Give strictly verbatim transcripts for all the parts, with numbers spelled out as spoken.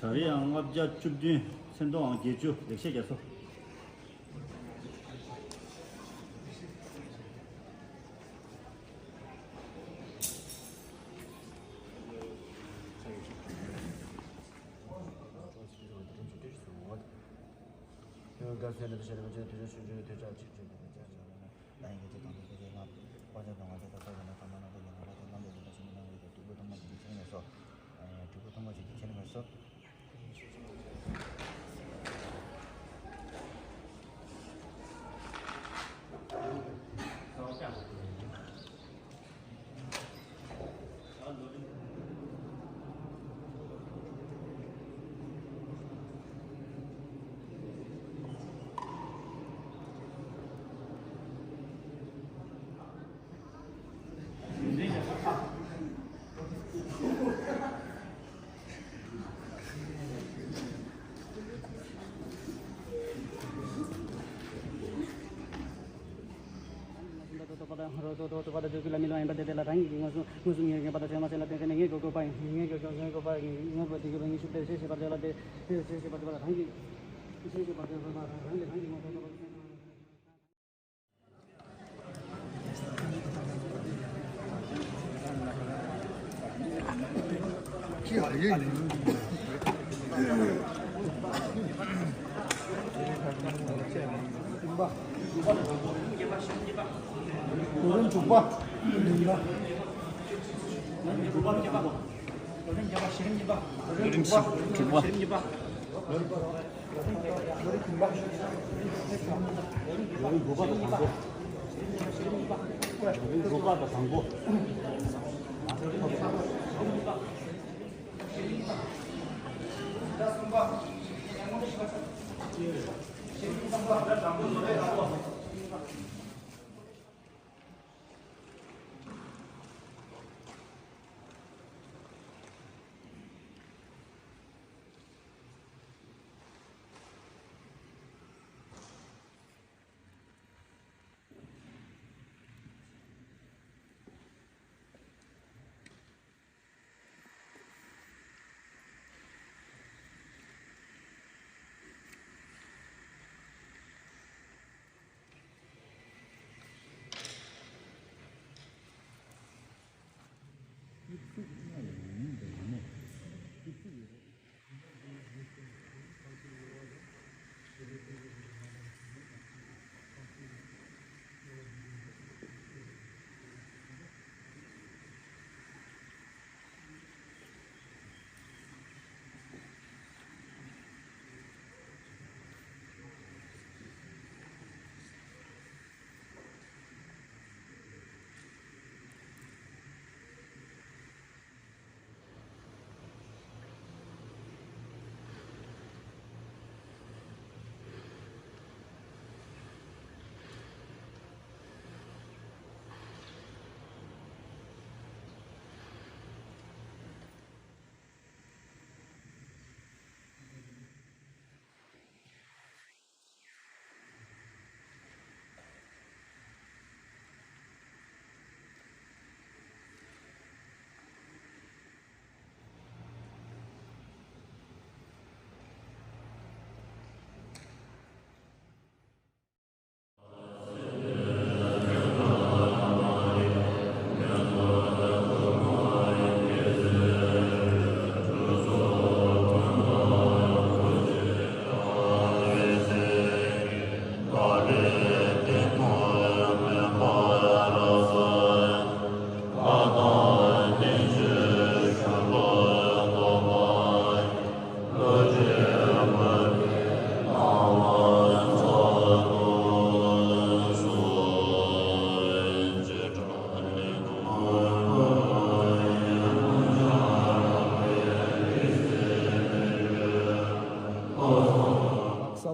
གྲྭ་པའི་ཨང་ལྔ་བརྒྱ་བཅུ་བདུན། མཚན་ཐོ་ཨང་བརྒྱད་ཅུ། ལེགས་བཤད་རྒྱ་མཚོ།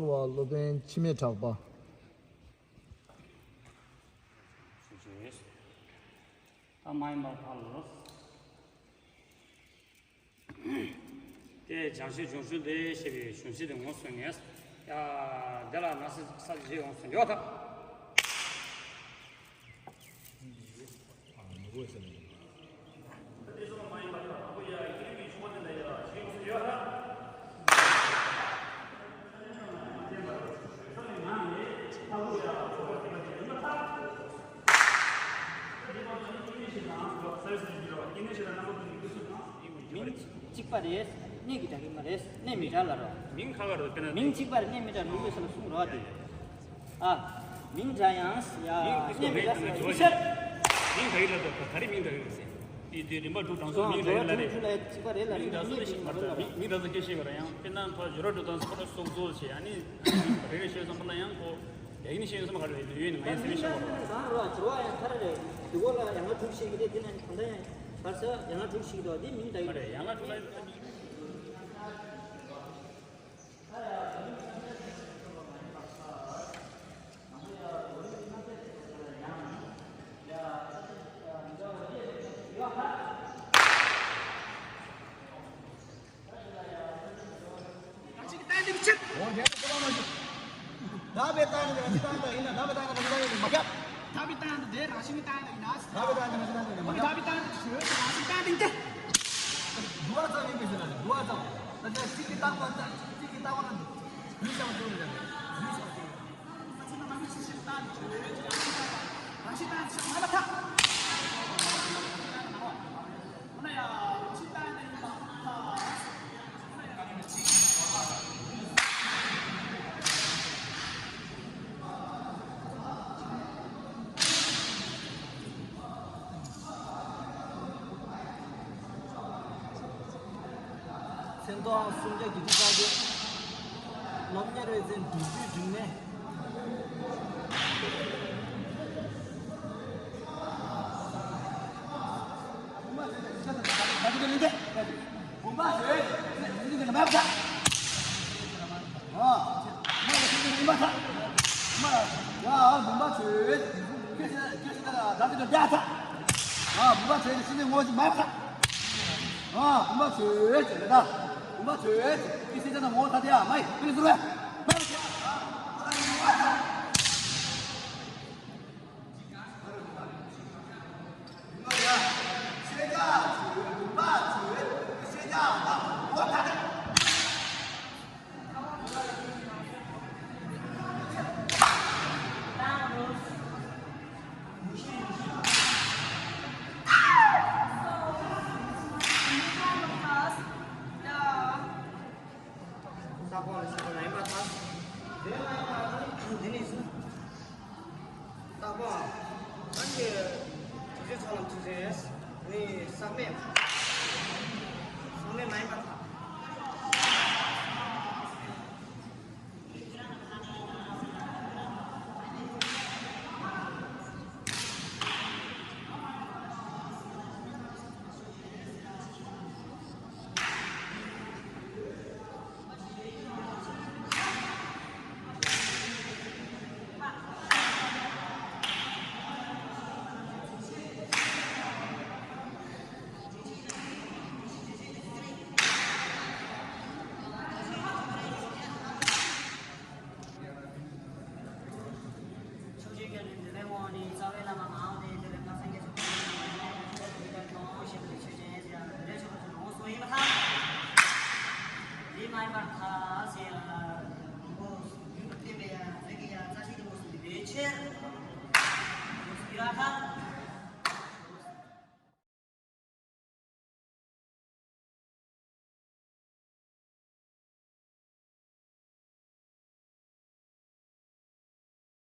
བ་སློབ་དཔོན་འཆི་མེད་གྲགས་པ། ད་མ་ཡིན་པར་ཐལ་ལོ། དེ་སྦྱང་ཤེས་སྦྱོང་ཤུལ་དེ་ཞེས་པའི་གཞུང་ཚིག་དེ་ངོ་སོང་ནས། ཡ། དེ་ལ་ན་སི་ས་ཅི་ཡོང་སོང་ཡོད་ཐག་མིང་གཅིག་པ་རེད། གནས་ཀྱི་འདྲ་གི་མ་རེད། གནས་མི་འདྲ་ལ་རོ། མིང་ཁ་ཁ་རོ་དཔེར་ན། མིང་གཅིག་པ་རེད། གནས་མི་འདྲ་ལུགས་ཡོད་ས་ལ་གསུང་རོགས་དེ། ཨ། མིང་འདྲ་ཡང་ཡ། མིང་གཅིག་གནས་མི་འདྲ་ས་ལ་ཡོད་ཤག་མིང་ག་གི་ལ་དོ་ག་རེ་མིང་འདྲ་གི་རེད་ཟེར། དེ་དེ་རིམ་པ་དྲུག་གྲངས་སུ་མིང་འདྲ་གི་ལ་རེད། གཅིག་པ་རེད་ལ་མིང་འདྲ་སུ་ནི་ཤིག་མ་རེད། མིང་མིང་འདྲ་ས་སྐད་ཤེས་པ་ར་ཡང་དཔེར་ན་ཕ་ཇོ་ར་འགྲོ་སྟངས་སུ་ཁོ་ར་སོག་ཚོ་ཞེས་ཨ་ནི་རེ་རེ་ཤེས་སོང་ཁོ་ན་ཡང་ཁོ། ཡ་ཡིན་ཤེས་ཡོན་སེམས་ཁ་ལ་ཡོད་ཡོད་ནི་མ་ཡིན་སེམས་ཤེས་པ་རེད། གང་རོ་ཨ་ཇོ་བ་ཡང་ཁ་ར་རེད། དེ་གོ་ལ་ཡང་ང་དྲུག་ཤེས་ཀྱི་རེད། དེ་ནས་གང་ལྟར་ཡང་བར་ས་ཡང་ང་དྲུག་ཤེས་ཀྱི་འདུག་དེ་མིང་ད་ཡིན་མ་རེད། ཡང་ང་དྲུག་ལ་ཡིན། མཚན་ཐོ་ཨང་སུམ་བརྒྱ་བརྒྱད་ཅུ་རྩ་བརྒྱད། སློབ་གཉེར་འོད་ཟེར་འབྲུག་རྒྱུད་འབྲུག་གནས། ལྟ་བ། ཨ་ནི་དུས་ཚོད་ཚང་ལ་དུས་ཚོད་ནི་ས་མེད། ས་མེད་མ་ཡིན་པ་དང་། ཕྱོགས་བཅུའི་རྒྱལ་བའི་འདུས་པའི་དབང་ནི་རྩ་བའི་བླ་མ་མང་སྟེ་འདུས་པའི་མཁའ་ཚང་གི་ཚོགས་ཀྱི་ནང་ནས་ཆོས་ཀྱི་ཆོས་ཅན་ཟེར་བའི་ཆོས་ཅན་ཟེར་བའི་ཆོས་པ་ཚོ་ལ་འོང་སོང་ཡིན་པ་དང་། དེ་མ་ཡིན་པར་ཐལ་ཟེར་ཡང་མགོན་པོ་ཡུལ་དུ་བསྟན་པའི་ཡང་རྫས་ཀྱི་ཡང་རྩ་ཤེས་ཀྱི་ངོ་སོ་ཡིན་པའི་ཕྱིར། ཡོད་ཐལ།